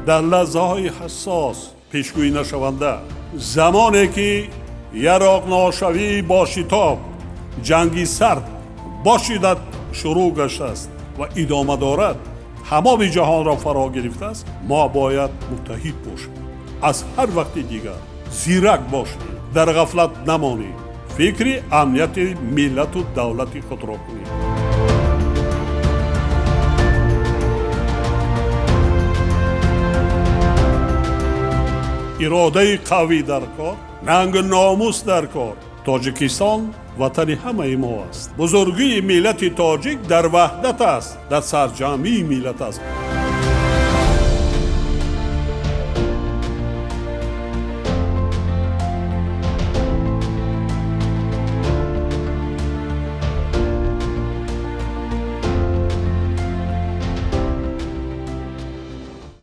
Дар лаҳзаҳои ҳассос, пешгӯӣ нашаванда, замоне ки яроқношавӣ бо шитоб, ҷанги сард бо шиддат шурӯъ гаштааст ва идома дорад, ҳамоми ҷаҳонро фаро гирифтааст, мо бояд муттаҳид бошем. Аз ҳар вақти дигар зирак бошем, дар ғафлат намонем, фикри амнияти миллату давлати худро кунем. Иродаи қавӣ дар кор, нангу номус дар кор. Тоҷикистон ватани ҳамаи мо аст. Бузургии миллати тоҷик дар ваҳдат аст, дар сарҷамъии миллат аст.